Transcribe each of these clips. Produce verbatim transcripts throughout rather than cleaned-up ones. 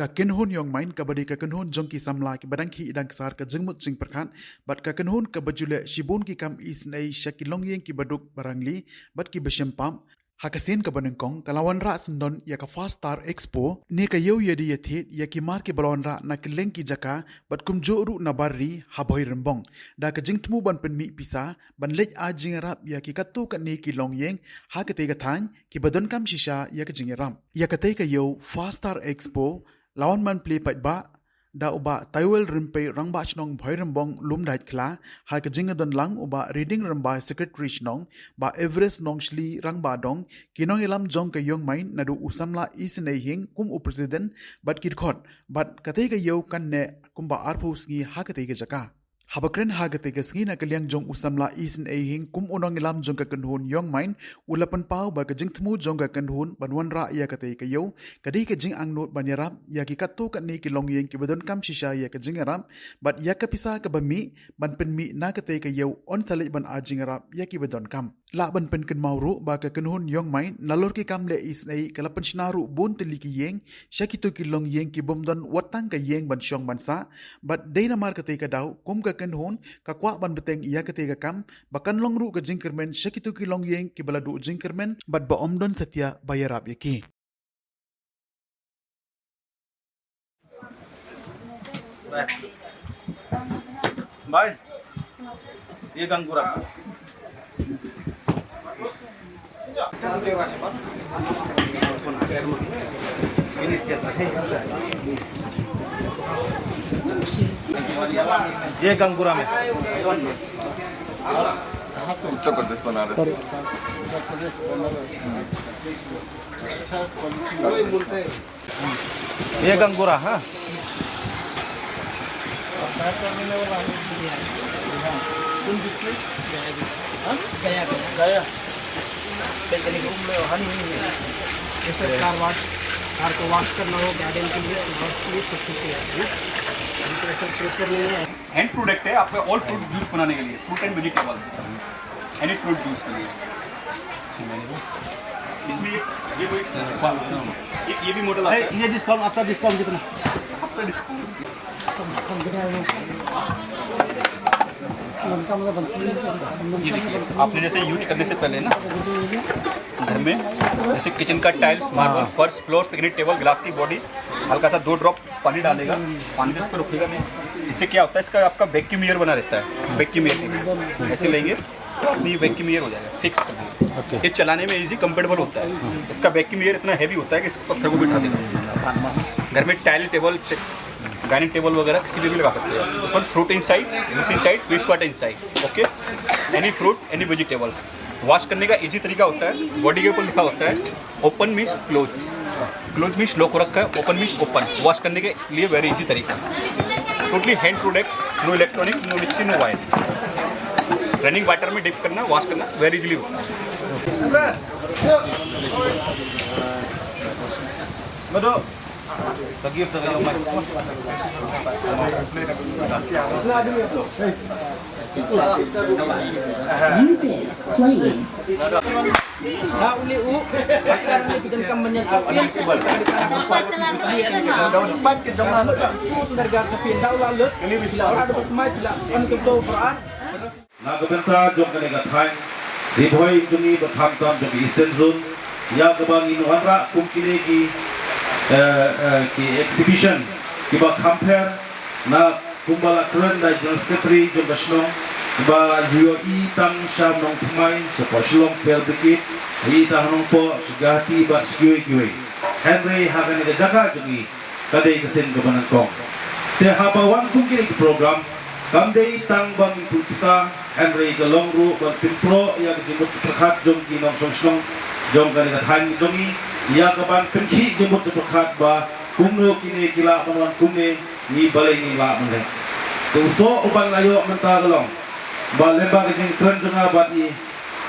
Ka kynhun Young Mind kaba dei ka kynhun jong ki samla kiba dang khih dang ksar ka jingmut jingpyrkhat bad ka kynhun kaba ju leh shibun ki kam isynei sha ki longïing kiba duk ba rangli bad kiba shem pap. Ha ka sien kaba nyngkong ka la wanrah syndon ïa ka Fast Star Expo, ne ka ïew ïadei ïathied ïa ki mar kiba la wanrah na kylleng ki jaka bad kumjuh ruh na bar ri ha Bhoirymbong, da ka jingthmu ban pynmih pisa ban leit ai jingïarap ïa ki katto katne ki longïing ha katei ka thaiñ kiba donkam shisha ïa ka jingïarap. Ïa katei ka ïew Fast Star Expo la wan ban plie paidbah da u Bah Taiwel Rympei, Rangbah Shnong Bhoirymbong Lumdaitkhla, ha ka jingdon lang u Bah Riding Rymbai, Secretary Shnong, Bah Everest Nongshli, Rangbah Dong, ki nongïalam jong ka Young Mind, naduh u samla Isynei Hing kum u President bad ki dkhot, bad katei ka ïew kan neh kumba arphew sngi ha katei ka jaka. Haba kren ha katei ka sngi na ka liang jong u samla Isynei Hing kum u nongïalam jong ka kynhun Young Mind, u la pynpaw ba ka jingthmu jong ka kynhun ban wanrah ïa katei ka ïew ka dei ka jingangnud ban ïarap ïa ki katto katne ki longïing kiba donkam shisha ïa ka jingïarap, bad ïa ka pisa kaba mih ban pynmih na katei ka ïew yn sa leit ban ai jingïarap ïa kiba donkam. Lah ban pynkynmaw ruh ba ka kynhun Young Mind nalor ki kam leh isynei ka la pynshna ruh bun tylli ki ïing sha kito ki longïing kibym don wat tang ka ïing ban shong ban sah, bad dei namar katei ka daw kum ka kynhun ka kwah ban bteng ïa katei ka kam ba kan long ruh ka jingkyrmen sha kito ki longïing kiba la duh jingkyrmen bad ba ym don satia ba ïarap ïa ki. भाई, ये गंगूरा। ये गंगूरा में। उत्तर प्रदेश बनारस। ये गंगूरा, हाँ। जैसे कार वॉश, कार को वॉश करना हो, गार्डन के लिए, वॉश के लिए, सब कुछ है। प्रेशर, प्रेशर नहीं है। हैंड प्रोडक्ट है, आपका ऑल फ्रूट जूस बनाने के लिए, fruit and vegetables, any fruit juice के लिए। इसमें ये, ये कोई, एक ये भी मॉडल आता है। ये डिस्काउंट, आपका डिस्काउंट कितना? आपका डिस्काउंट। ये देखिए, आपने जैसे यूज करने से पहले ना, घर में जैसे किचन का टाइल्स, मार्बल, फर्श, फ्लोर, सेकेंडरी टेबल, ग्लास की बॉडी, हल्का सा दो ड्रॉप पानी डालेगा, पानी तो इस पर रुकेगा नहीं। इससे क्या होता है, इसका आपका वैक्यूम एयर बना रहता है, वैक्यूम एयर ऐसे लेंगे, अपनी वैक्यूम एयर हो जाएगा, फिक्स कर देंगे। ये चलाने में इजी, कंफर्टेबल होता है। इसका वैक्यूम एयर इतना हैवी होता है कि इसको पत्थर को भी उठा देगा। घर में टाइल टेबल, डाइनिंग टेबल वगैरह किसी पे भी लगा सकते हो। This one fruit inside, juice inside, waste water inside। OK, any fruit, any vegetables। Wash करने का इजी तरीका होता है, बॉडी के ऊपर लिखा होता है, open means close, close means lock हो रखा है, ओपन मीन्स ओपन। वॉश करने के लिए वेरी इजी तरीका, totally hand product, no electronic, no mixie, no wire. Running water में डिप करना, वॉश करना, वेरी इजीली होता है। Na ka bynta jong kane ka thaiñ Ri Bhoi jong ngi bad khamtam jong ka Eastern Zone, ïa kaba ngin wanrah kum kine ki, eh, eh, ki exhibition kiba kham pher, na kumba la kren da General Secretary jong ka shnong, ba ïohi tang sha Nongthymmai, sha Shillong Fire Brigade, ïohi tang ha Nongpoh, sha Guwahati bad sha kiwei kiwei. Hynrei ha kane ka jaka jong ngi, ka dei ka sien kaba nyngkong. Te haba wan kum kine ki program, kam dei tang ban pynpisa, hynrei ka long ruh ban pynpro ïa ka jingmut jingpyrkhat jong ki nongshong shnong jong kane ka thaiñ jong ngi, ïa ka ban pynkhih jingmut jingpyrkhat ba kumno kine ki lah ban wan kumne, ngi balei ngim lah ban leh. Te u soh uban la ïoh mynta ka long ba lyngba ka jingkren jong nga bad i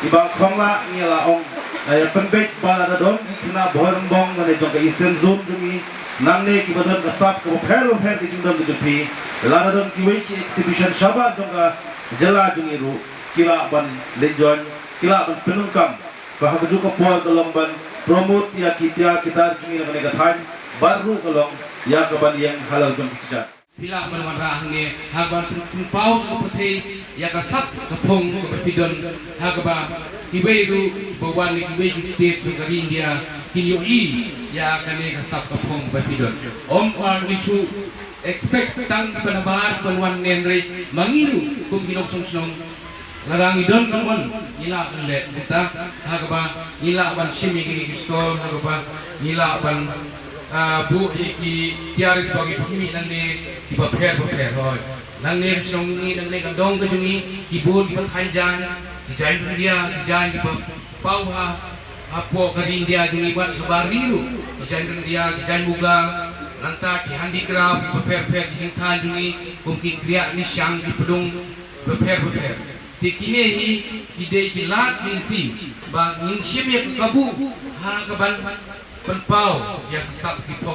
I Bah Khonglah, ngi la ong, nga ïa pynbeit ba lada don ki khynnah Bhoirymbong lane jong ka Eastern Zone jong ngi, nangne kiba don ka sap kaba pher bapher ka jingdon ka jong phi, lada don kiwei ki exhibition shabar jong ka jylla jong ngi ruh, ki lah ban leit join, ki lah ban pyndonkam. Ba ha kajuh ka por ka long ban promote ïa ki tiar ki tar jong ngi na kane ka thaiñ, bad ruh ka long ïa ka ban ïeng ha la ka jong ki kjat. Phi lah ban wanrah hangne ha ka ban pynpaw sha ka pyrthei ïa ka sap ka phong kaba phi don, ha kaba kiwei ruh ba wan na kiwei ki state jong ka ri India kin ïohi ïa kane ka sap ka phong kaba phi don. Ym, ah, ngi shu expect tang kiba nabar ban wan ne hynrei ma ngi ruh kum ki nongshong shnong, lada ngi don ka mon, ngi lah ban leh, kumta ha kaba ngi lah ban shim ïa ki stall, ha kaba ngi lah ban, ah, buh ïa ki tiar kiba ngi pynmih nangne kiba pher ba pher. Hooid, nangne ka shnong ngi, nangne ka dong ka jong ngi, ki bun kiba thaiñ jaiñ, ki jaiñ ryndia, ki jaiñ kiba paw ha hapoh ka ri India jong ngi bad shabar ri ruh, ki jaiñ ryndia, ki jaiñ muga, nangta ki handicraft kiba pher pher, ki jingthaiñ jong ngi kum ki kriah, ki shang, ki pdung, bapher bapher. Te kine hi ki dei ki lad ki lynti ba ngin shim ïa ka kabu ha ka ban pynpaw ïa ka sap ki phong.